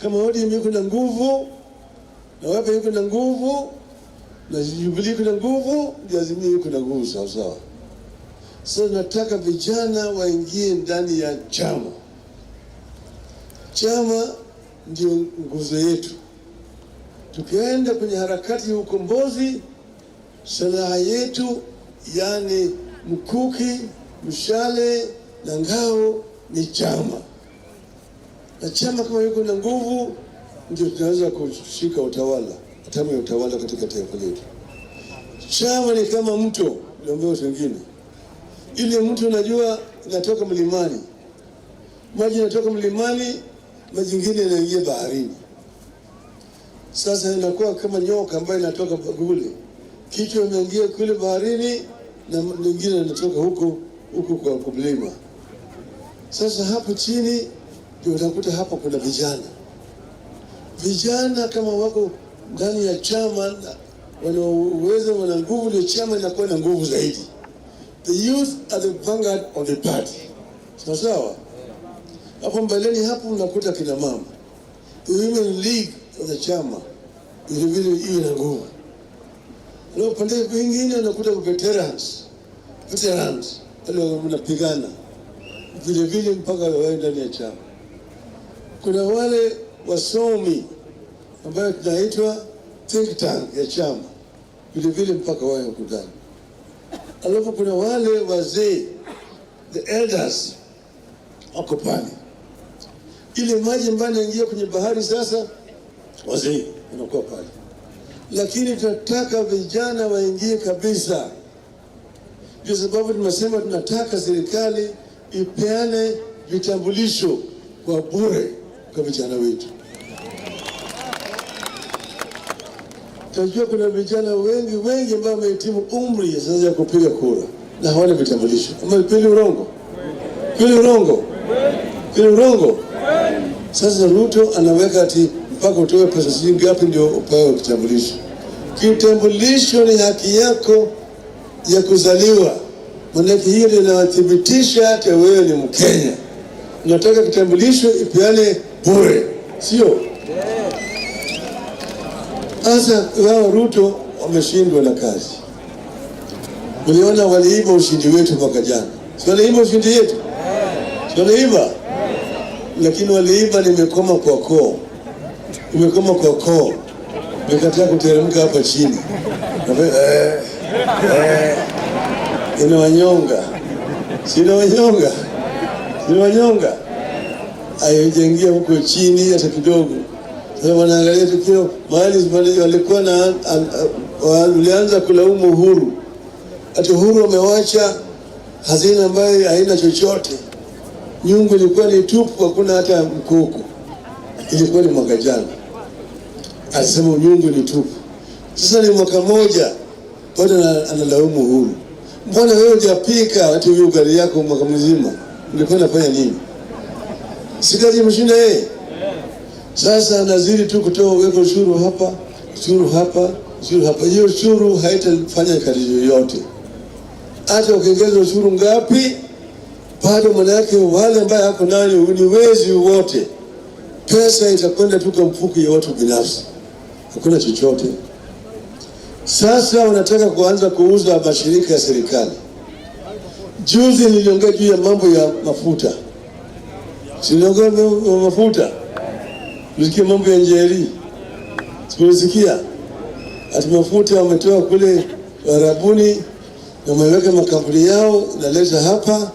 Kama ODM iko na nguvu na Wiper iko na nguvu na Jubilee iko na nguvu, ndio Azimio iko na nguvu sawa sawa. Sasa nataka vijana waingie ndani ya chama. Chama ndio nguzo yetu. Tukienda kwenye harakati ya ukombozi, silaha yetu, yani mkuki, mshale na ngao ni chama, na chama kama yuko na nguvu, ndio tunaweza kushika utawala, hatamu ya utawala katika taifa letu. Chama ni kama mto, niambia watu wengine, ile mto unajua inatoka mlimani, maji inatoka mlimani, maji ingine inaingia baharini. Sasa inakuwa kama nyoka ambayo inatoka kule, kichwa inaingia kule baharini na lingine inatoka huko huko kwa mlima. Sasa hapo chini ndio utakuta hapa kuna vijana. Vijana kama wako ndani ya chama, wana uwezo, wana nguvu, ndio chama inakuwa na nguvu zaidi. The youth are the vanguard of the party. Sawa sawa. Hapo mbeleni hapo unakuta kina mama, the women league of the chama vile vile iwe na nguvu. Na upande mwingine unakuta veterans, veterans wale wanapigana vile vile mpaka wawe ndani ya chama. Kuna wale wasomi ambayo tunaitwa think tank ya chama vile vile mpaka wawe huko ndani. Alafu kuna wale wazee, the elders, wako pale. Ile maji ambayo inaingia kwenye bahari sasa, wazee wanakuwa pale, lakini tunataka vijana waingie kabisa. Ndio sababu tunasema tunataka serikali ipeane vitambulisho kwa bure kwa vijana wetu. Tunajua kuna vijana wengi wengi ambao wamehitimu umri sasa ya kupiga kura na hawana vitambulisho. Ama kweli urongo? Kweli urongo? Kweli urongo? Sasa Ruto anaweka ati mpaka utoe pesa shilingi ngapi ndio upewe kitambulisho. Kitambulisho ni haki yako ya kuzaliwa, maanake hiyo ndio inathibitisha hata wewe ni Mkenya. Unataka kitambulisho ipeane bure, sio? Sasa wao Ruto wameshindwa na kazi. Uliona waliiba ushindi wetu mwaka jana, si waliiba ushindi yetu? Si waliiba? Lakini waliiba, nimekoma kwa koo, nimekoma kwa koo, nimekataa kuteremka hapa chini. Inawanyonga, si inawanyonga, si inawanyonga, haijaingia huko chini hata kidogo. Sasa wanaangalia tukio mahali walikuwa na walianza kulaumu Uhuru, ati Uhuru wamewacha hazina ambayo haina chochote, nyungu ilikuwa ni tupu, hakuna hata mkuku. Ilikuwa ni mwaka jana, alisema nyungu ni tupu. Sasa ni mwaka moja bado analaumu Uhuru. Mbona wewe hujapika hata hiyo ugali yako mwaka mzima, ulikuwa unafanya nini? Si kazi imeshinda yeye. Sasa anazidi tu kutoa weka ushuru hapa, ushuru hapa, ushuru hapa. Hiyo ushuru haitafanya kazi yoyote. Hata ukiongeza ushuru ngapi, bado maana yake wale ambao hako nayo ni wezi wote. Pesa itakwenda tu kwa mfuko ya watu binafsi, hakuna chochote. Sasa wanataka kuanza kuuza mashirika ya serikali. Juzi niliongea juu ya mambo ya mafuta, si niliongea mambo ya mafuta? Ulisikia mambo ya Njeri? Sikusikia ati mafuta wametoa kule Arabuni na wameweka makampuni yao naleta hapa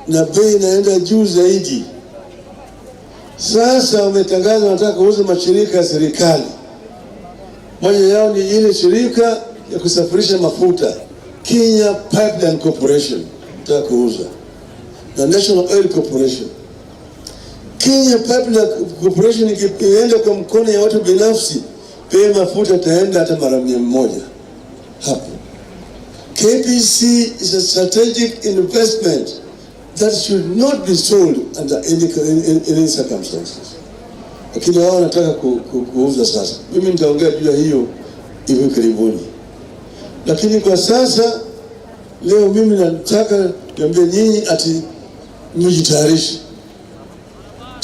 na bei inaenda juu zaidi. Sasa wametangaza wanataka kuuza mashirika ya serikali. Moja yao ni ile shirika ya kusafirisha mafuta, Kenya Pipeline Corporation, nataka kuuza, na National Oil Corporation. Kenya Pipeline Corporation ikienda kwa mkono ya watu binafsi, bei mafuta itaenda hata mara 100 hapo. KPC is a strategic investment that should not be sold under any circumstances. Lakini wao wanataka kuuza sasa. Mimi nitaongea juu ya hiyo hivi karibuni, lakini kwa sasa leo mimi nataka niambie nyinyi ati mjitayarishe.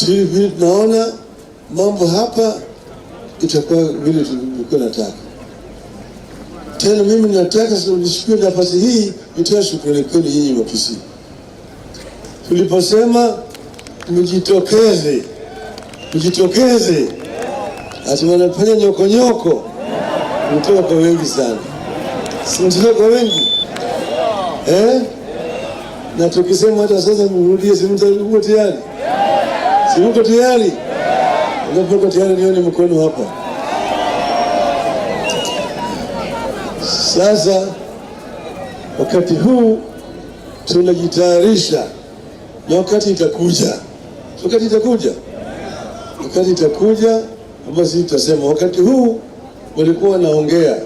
Vile tunaona Mambo hapa itakuwa vile tulivyokuwa nataka. Tena mimi nataka nichukue nafasi hii nitoe shukrani kwenu nyinyi wa Kisii. Tuliposema mjitokeze, mjitokeze, ati wanafanya nyokonyoko, mtoka kwa wengi sana, si mtoka kwa wengi eh? Na tukisema hata sasa mrudie, si mko tayari? Si mko tayari? Unapokuwa tayari, nione mkono hapa. Sasa wakati huu tunajitayarisha, na wakati itakuja, wakati itakuja, wakati itakuja ambayo sisi tutasema. Wakati huu walikuwa wanaongea,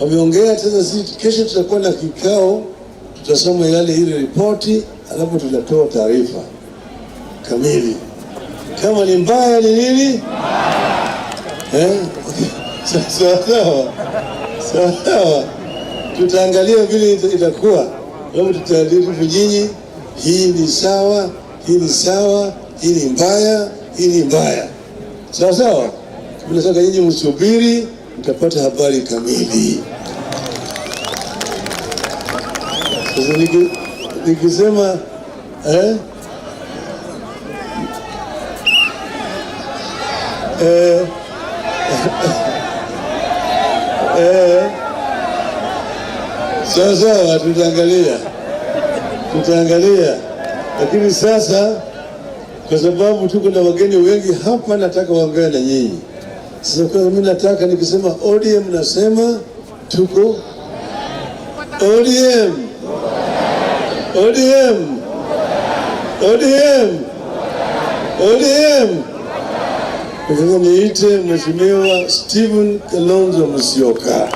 wameongea. Sasa sisi kesho tutakuwa na kikao, tutasoma yale ile ripoti, alafu tutatoa taarifa kamili. Kama ni mbaya ni nini eh? Sawa sawa sawa sawa, tutaangalia vile itakuwa, alafu tutaarifu nyinyi, hii ni sawa, hii ni sawa, hii ni mbaya, hii ni mbaya. Sawa sawa, tunataka nyinyi msubiri, mtapata habari kamili. Sasa nikisema eh? Eh, eh, sawa sawa, tutaangalia, tutaangalia, lakini sasa kwa sababu tuko na wageni wengi hapa, nataka waongee na nyinyi. Sasa kwa mimi nataka nikisema ODM nasema tuko ODM, ODM, ODM, ODM. Sasa niite Mheshimiwa Stephen Kalonzo Musyoka.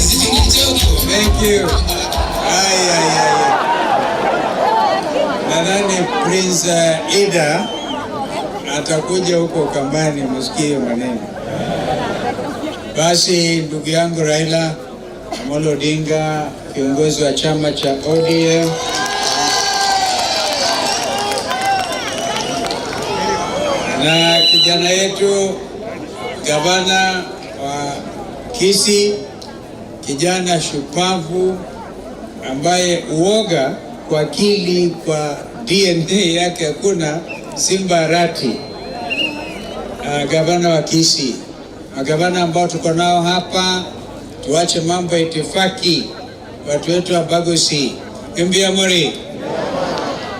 Thank you. Ay, ay, ay. Nadhani Prince Ida atakuja huko Kambani msikie maneno. Basi ndugu yangu Raila Amolo Odinga, kiongozi wa chama cha ODM, na kijana yetu gavana wa Kisii, kijana shupavu ambaye uoga kwa akili kwa DNA yake hakuna, Simba Arati, gavana wa Kisii. Magavana ambao tuko nao hapa, tuache mambo ya itifaki, watu wetu wa Bagusi. Mbiamuri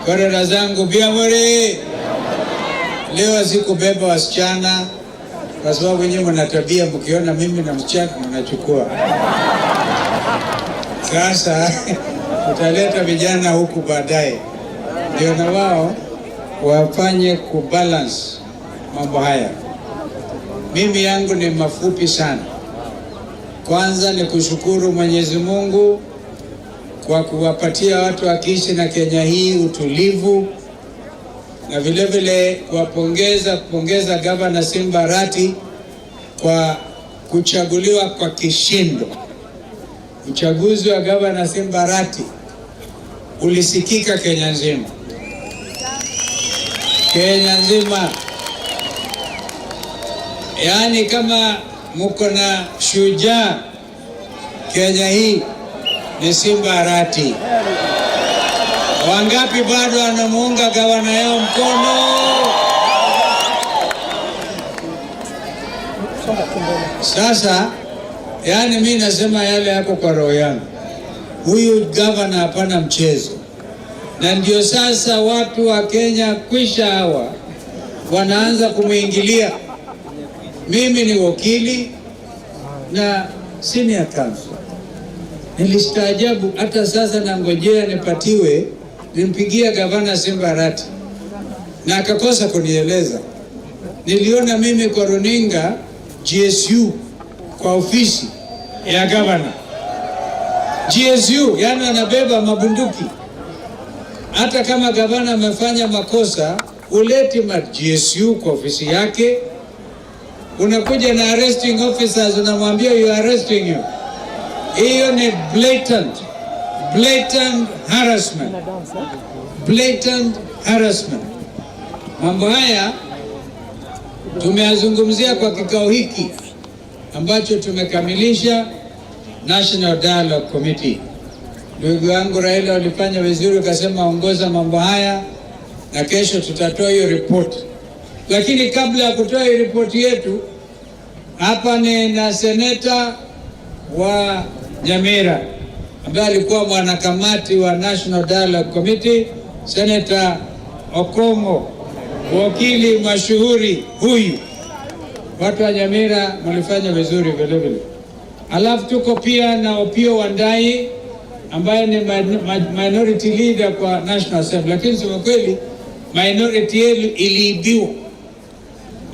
korera zangu Mbiamuri, leo sikubeba wasichana kwa sababu nyinyi mna tabia, mkiona mimi na msichana mnachukua. Sasa tutaleta vijana huku baadaye, ndio na wao wafanye kubalance mambo haya. Mimi yangu ni mafupi sana. Kwanza ni kushukuru Mwenyezi Mungu kwa kuwapatia watu wa Kisii na Kenya hii utulivu, na vile vile kuwapongeza Gavana Simba Arati kwa kuchaguliwa kwa kishindo. Uchaguzi wa Gavana Simba Arati ulisikika Kenya nzima, Kenya nzima. Yaani kama mko na shujaa Kenya hii ni Simba Arati. Wangapi bado wanamuunga gavana yao mkono? Sasa yani mimi nasema yale yako kwa roho yangu, huyu gavana hapana mchezo. Na ndio sasa watu wa Kenya kwisha hawa wanaanza kumuingilia. Mimi ni wakili na senior counsel. Nilistaajabu hata sasa nangojea nipatiwe, nimpigia gavana Simba Arati na akakosa kunieleza. Niliona mimi kwa runinga GSU kwa ofisi ya gavana. GSU, yani wanabeba mabunduki. Hata kama gavana amefanya makosa, uleti ma GSU kwa ofisi yake, unakuja na arresting officers, unamwambia you are arresting you. Hiyo ni blatant, blatant harassment, blatant harassment. Mambo haya tumeyazungumzia kwa kikao hiki ambacho tumekamilisha National Dialogue Committee. Ndugu yangu Raila walifanya vizuri, ukasema ongoza mambo haya, na kesho tutatoa hiyo ripoti. Lakini kabla ya kutoa hiyo ripoti yetu, hapa ni na seneta wa Nyamira ambaye alikuwa mwanakamati wa National Dialogue Committee, Senator Okongo, wakili mashuhuri huyu. Watu wa Nyamira mlifanya vizuri vile vile. Alafu tuko pia na Opiyo Wandayi ambaye ni minority leader kwa National Assembly, lakini sema kweli minority yetu iliibiwa,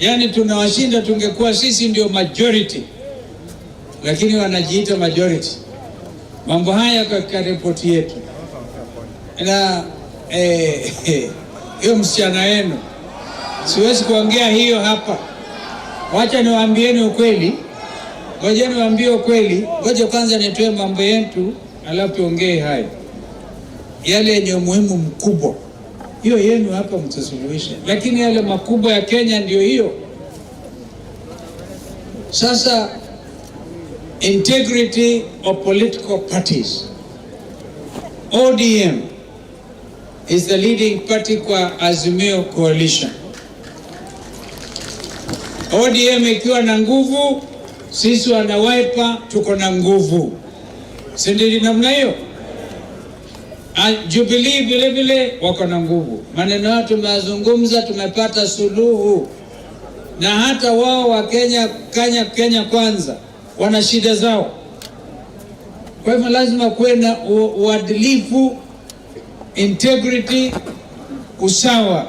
yaani tunawashinda, tungekuwa sisi ndio majority, lakini wanajiita majority. Mambo haya katika ripoti yetu na hiyo msichana wenu siwezi kuongea hiyo hapa. Wacha niwaambieni ukweli, ngoja niwaambie ukweli. Ngoja kwanza nitoe mambo yetu, alafu tuongee hayo yale yenye umuhimu mkubwa. Hiyo yenu hapa mtasuluhisha, lakini yale makubwa ya Kenya ndio hiyo. Sasa, integrity of political parties. ODM is the leading party kwa Azimio Coalition. ODM ikiwa na nguvu, sisi wana Wiper tuko na nguvu, si ndio namna hiyo? Jubilee vile vile wako na nguvu. Maneno yao tumeyazungumza, tumepata suluhu, na hata wao wa Kenya Kwanza wana shida zao. Kwa hivyo lazima kuwe na uadilifu, integrity, usawa,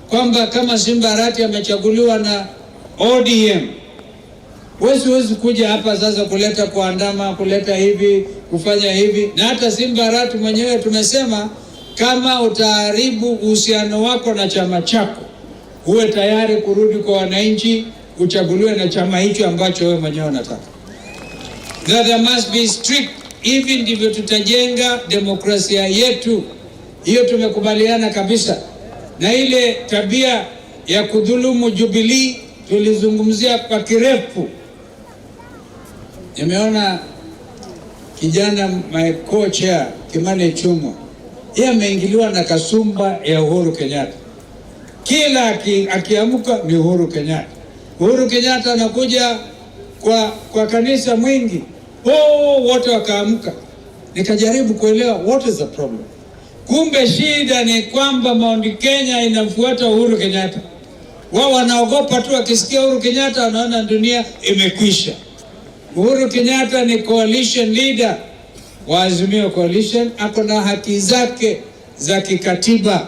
kwamba kama Simba Arati amechaguliwa na ODM, huwezi kuja hapa sasa kuleta kuandama, kuleta hivi, kufanya hivi. Na hata Simba Arati mwenyewe tumesema kama utaharibu uhusiano wako na chama chako, uwe tayari kurudi kwa wananchi, uchaguliwe na chama hicho ambacho wewe mwenyewe unataka. That there must be strict. Hivi ndivyo tutajenga demokrasia yetu. Hiyo tumekubaliana kabisa. Na ile tabia ya kudhulumu Jubilee tulizungumzia kwa kirefu. Nimeona kijana, my co-chair, Kimani Ichung'wah, yeye ameingiliwa na kasumba ya Uhuru Kenyatta. Kila akiamka ni Uhuru Kenyatta. Uhuru Kenyatta anakuja kwa kanisa mwingi, oh, wote wakaamka. Nikajaribu kuelewa what is the problem. Kumbe shida ni kwamba Mount Kenya inamfuata Uhuru Kenyatta. Wao wanaogopa tu, wakisikia Uhuru Kenyatta wanaona dunia imekwisha. Uhuru Kenyatta ni coalition leader wa Azimio Coalition, ako na haki zake za kikatiba.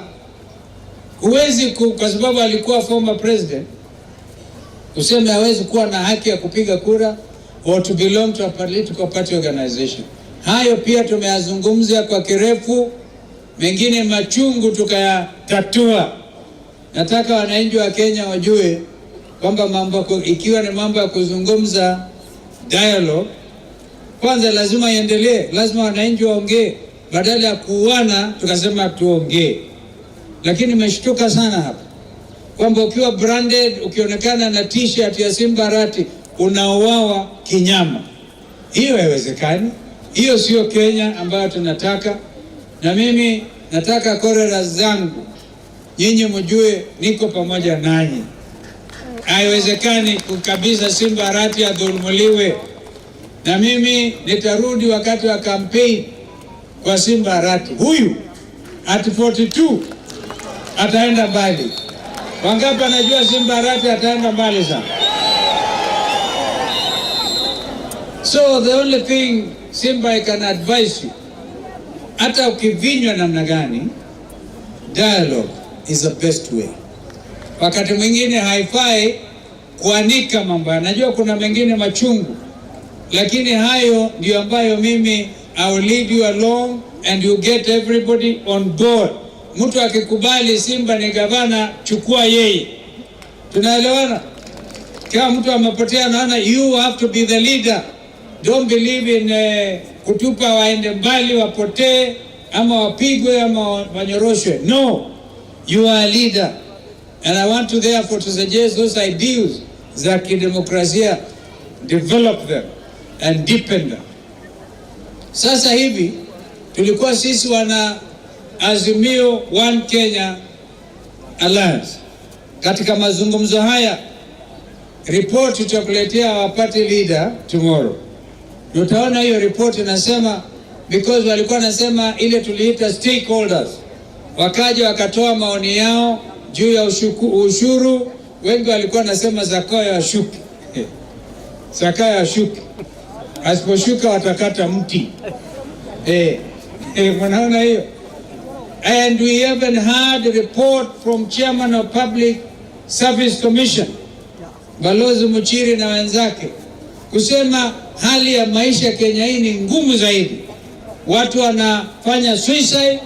Huwezi kwa sababu alikuwa former president useme hawezi kuwa na haki ya kupiga kura or to belong to a political party organization. Hayo pia tumeyazungumza kwa kirefu, mengine machungu tukayatatua. Nataka wananchi wa Kenya wajue kwamba mambo, ikiwa ni mambo ya kuzungumza dialogue, kwanza lazima iendelee, lazima wananchi waongee, badala ya kuuana tukasema tuongee. Lakini nimeshtuka sana hapa kwamba ukiwa branded, ukionekana na T-shirt ya Simba Arati unauawa kinyama. Hiyo haiwezekani. Hiyo sio Kenya ambayo tunataka. Na mimi nataka korera zangu nyinyi mjue niko pamoja nanyi. Haiwezekani kabisa Simba Arati adhulumuliwe, na mimi nitarudi wakati wa campaign kwa Simba Arati. Huyu at 42 ataenda mbali. Wangapi anajua Simba Arati ataenda mbali sana? So the only thing Simba I can advise you, hata ukivinywa namna gani, dialogue is the best way. Wakati mwingine haifai kuanika mambo, najua kuna mengine machungu. Lakini hayo ndio ambayo mimi I will lead you along and you get everybody on board. Mtu akikubali Simba ni gavana, chukua yeye. Tunaelewana? Kama mtu amepotea, naona you have to be the leader. Don't believe in kutupa waende mbali wapotee ama wapigwe ama wanyoroshwe. No, you are a leader and I want to therefore to suggest those ideals za kidemokrasia, develop them and deepen them. Sasa hivi tulikuwa sisi wana Azimio One Kenya Alliance katika mazungumzo haya, report tutakuletea our party leader tomorrow. Utaona hiyo report inasema, because walikuwa nasema ile tuliita stakeholders, wakaja wakatoa maoni yao juu ya ushuru. Wengi walikuwa nasema Zakayo ashuke, Zakayo ashuke, asiposhuka watakata mti. Mnaona hiyo? And we even had a report from chairman of Public Service Commission, Balozi Muchiri na wenzake, kusema hali ya maisha Kenya hii ni ngumu zaidi. Watu wanafanya suicide,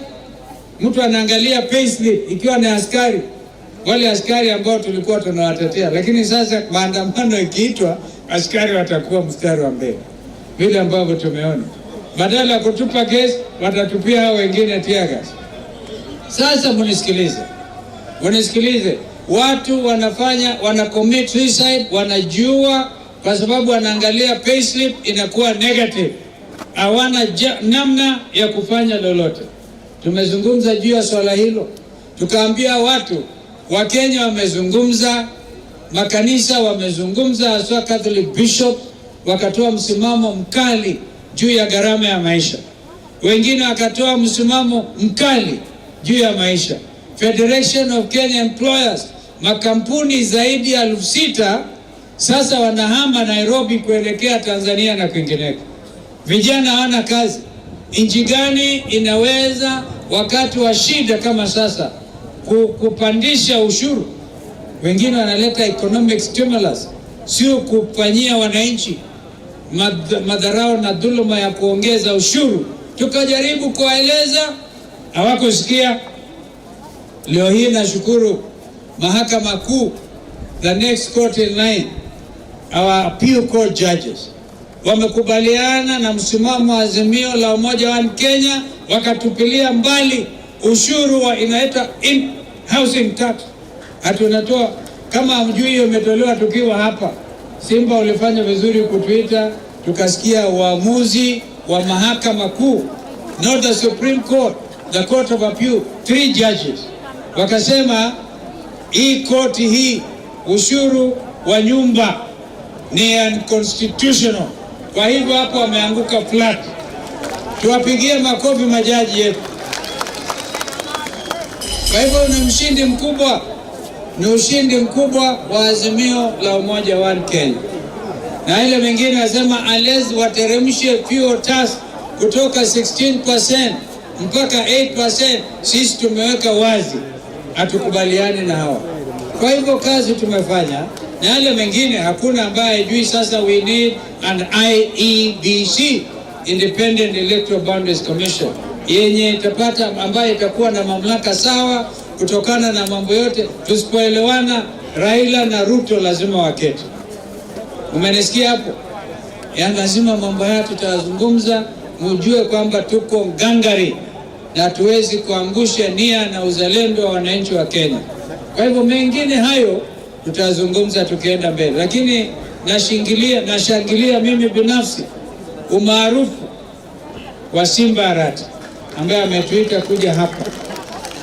mtu anaangalia payslip ikiwa ni askari, wale askari ambao tulikuwa tunawatetea, lakini sasa maandamano ikiitwa, askari watakuwa mstari wa mbele, vile ambavyo tumeona. Badala ya kutupa gesi, watatupia hao wengine tear gas. Sasa munisikilize, munisikilize. Watu wanafanya wana commit suicide, wanajua kwa sababu wanaangalia payslip inakuwa negative, hawana namna ya kufanya lolote. Tumezungumza juu ya swala hilo, tukaambia watu Wakenya wamezungumza, makanisa wamezungumza, haswa Catholic Bishop wakatoa msimamo mkali juu ya gharama ya maisha, wengine wakatoa msimamo mkali juu ya maisha. Federation of Kenya Employers, makampuni zaidi ya 6,000 sasa wanahama Nairobi kuelekea Tanzania na kwingineko. Vijana hawana kazi. Nchi gani inaweza wakati wa shida kama sasa kupandisha ushuru? Wengine wanaleta economic stimulus, sio kufanyia wananchi madharau na dhuluma ya kuongeza ushuru. Tukajaribu kuwaeleza, hawakusikia. Leo hii nashukuru Mahakama Kuu, the next court in line, our appeal court judges wamekubaliana na msimamo wa Azimio la Umoja wa Kenya, wakatupilia mbali ushuru wa inaitwa in housing tax. Hatunatoa kama hamjui, hiyo imetolewa tukiwa hapa. Simba ulifanya vizuri kutuita, tukasikia uamuzi wa Mahakama Kuu, not the Supreme Court, the Court of Appeal, three judges wakasema hii koti hii ushuru wa nyumba ni unconstitutional. Kwa hivyo hapo wameanguka flat. Tuwapigie makofi majaji yetu. Kwa hivyo ni mshindi mkubwa, ni ushindi mkubwa wa Azimio la Umoja One Kenya. Na ile mengine nasema unless wateremshe fuel tax kutoka 16% mpaka 8%, sisi tumeweka wazi hatukubaliani na hawa. Kwa hivyo kazi tumefanya, na yale mengine hakuna ambaye hajui. Sasa we need an IEBC, Independent Electoral Boundaries Commission, yenye itapata ambayo itakuwa na mamlaka sawa kutokana na mambo yote. Tusipoelewana, Raila na Ruto lazima waketi. Umenisikia hapo? Ya lazima mambo haya tutayazungumza, mujue kwamba tuko ngangari na hatuwezi kuangusha nia na uzalendo wa wananchi wa Kenya. Kwa hivyo mengine hayo tutazungumza tukienda mbele, lakini nashangilia mimi binafsi umaarufu wa Simba Arati ambaye ametuita kuja hapa,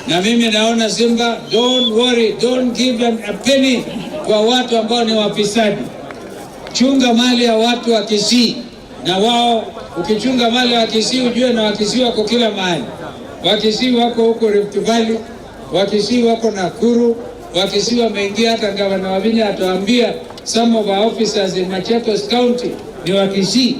na mimi naona Simba, don't worry, don't give them a penny kwa watu ambao ni wafisadi. Chunga mali ya watu wa Kisii, na wao ukichunga mali ya Wakisii ujue na Wakisii wako kila mahali. Wakisii wako huko Rift Valley, Wakisii wako Nakuru, Wakisii wameingia hata gavana Wavinya atuambia some of our officers in Machakos County ni Wakisii.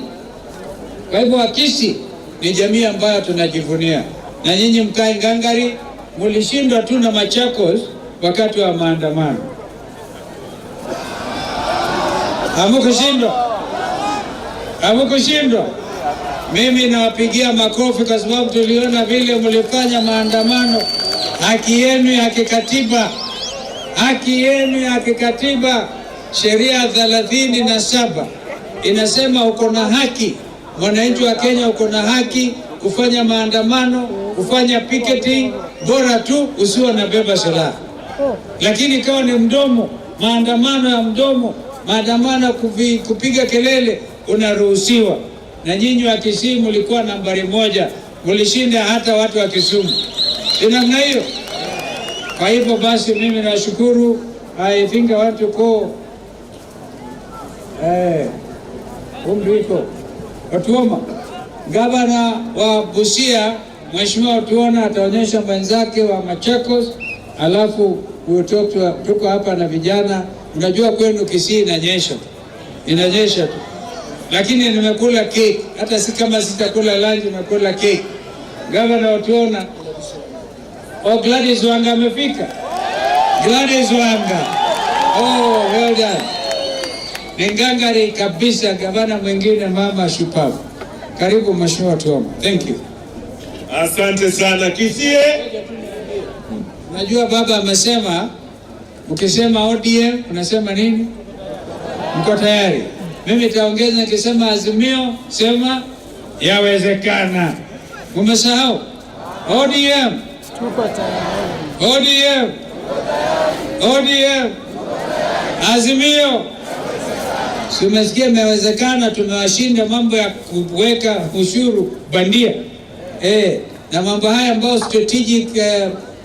Kwa hivyo Wakisii ni jamii ambayo tunajivunia, na nyinyi mkae ngangari. Mulishindwa tu na Machakos wakati wa maandamano, hamukushindwa? Hamkushindwa? Mimi nawapigia makofi kwa sababu tuliona vile mlifanya maandamano. Haki yenu ya kikatiba, haki yenu ya kikatiba, sheria 37 inasema uko na haki, mwananchi wa Kenya uko na haki kufanya maandamano, kufanya picketing, bora tu usiwe unabeba silaha. Lakini kama ni mdomo, maandamano ya mdomo, maandamano ya kupiga kelele, unaruhusiwa. Na nyinyi wa Kisii mlikuwa nambari moja, mlishinda hata watu wa Kisumu. Si namna hiyo? Kwa hivyo basi, mimi nashukuru. I think I want to call Umriko Otuoma, gavana wa Busia, Mheshimiwa Otuoma ataonyesha mwenzake wa Machakos, alafu we'll talk to, tuko hapa na vijana. Unajua kwenu Kisii inanyesha, inanyesha tu, lakini nimekula cake, hata si kama sitakula lunch, nimekula cake. Gavana Otuoma, oh, Gladys Wanga amefika. Gladys Wanga, oh, well done. Ni ngangari kabisa, gavana mwingine mama shupavu. Karibu Mheshimiwa Otuoma. Thank you. Asante sana Kisii. Najua baba amesema ukisema ODM unasema nini? Mko tayari? Mimi nitaongeza nikisema Azimio, sema yawezekana. Umesahau? ODM. Tuko tayari. ODM. ODM. Azimio. Si umesikia imewezekana, tumewashinda mambo ya kuweka ushuru bandia na mambo haya ambayo strategic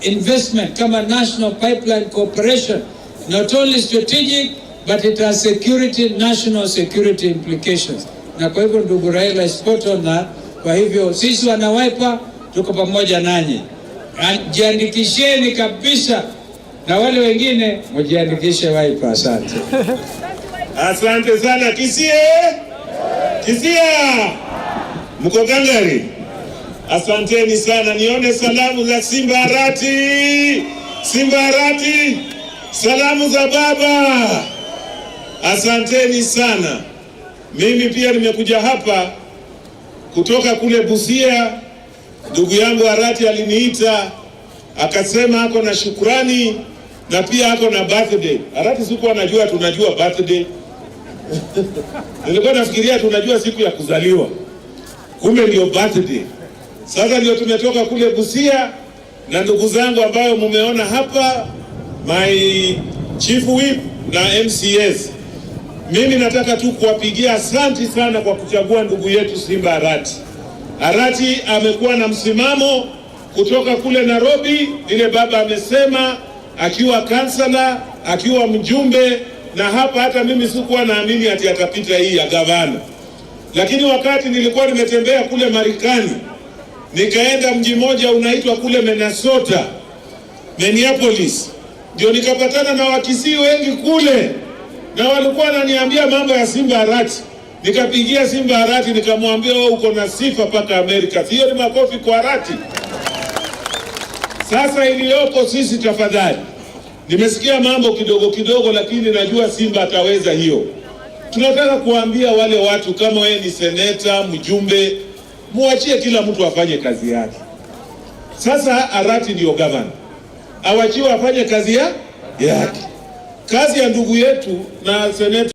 investment kama National Pipeline Corporation, not only strategic but it has security, national security implications. Na kwa hivyo ndugu Raila is spot on that. Kwa hivyo sisi wana Wiper tuko pamoja nanyi, jiandikisheni kabisa, na wale wengine mjiandikishe Wiper. Asante. Asante sana Kisii. Kisii. Mko gangari? Asanteni sana. Nione salamu za Simba Arati. Simba Arati. Salamu za baba. Asanteni sana. Mimi pia nimekuja hapa kutoka kule Busia. Ndugu yangu Arati aliniita akasema ako na shukrani na pia ako na birthday. Arati, sikuwa najua tunajua birthday. Nilikuwa nafikiria tunajua siku ya kuzaliwa, kumbe ndio birthday. Sasa ndio tumetoka kule Busia na ndugu zangu ambayo mumeona hapa, my chief whip na MCAs. Mimi nataka tu kuwapigia asanti sana kwa kuchagua ndugu yetu Simba Arati. Arati amekuwa na msimamo kutoka kule Nairobi, vile baba amesema, akiwa kansala, akiwa mjumbe, na hapa hata mimi sikuwa naamini ati atapita hii ya gavana, lakini wakati nilikuwa nimetembea kule Marekani, nikaenda mji mmoja unaitwa kule Minnesota, Minneapolis, ndio nikapatana na Wakisii wengi kule, na walikuwa wananiambia mambo ya Simba Arati. Nikapigia Simba Arati nikamwambia, wewe uko na sifa mpaka Amerika. Hiyo ni makofi kwa Arati. Sasa iliyoko sisi, tafadhali, nimesikia mambo kidogo kidogo, lakini najua Simba ataweza hiyo. Tunataka kuambia wale watu, kama wewe ni seneta, mjumbe, muachie kila mtu afanye kazi yake. Sasa Arati ndio gavana, awachiwe afanye kazi yake. Kazi ya ndugu yetu na seneta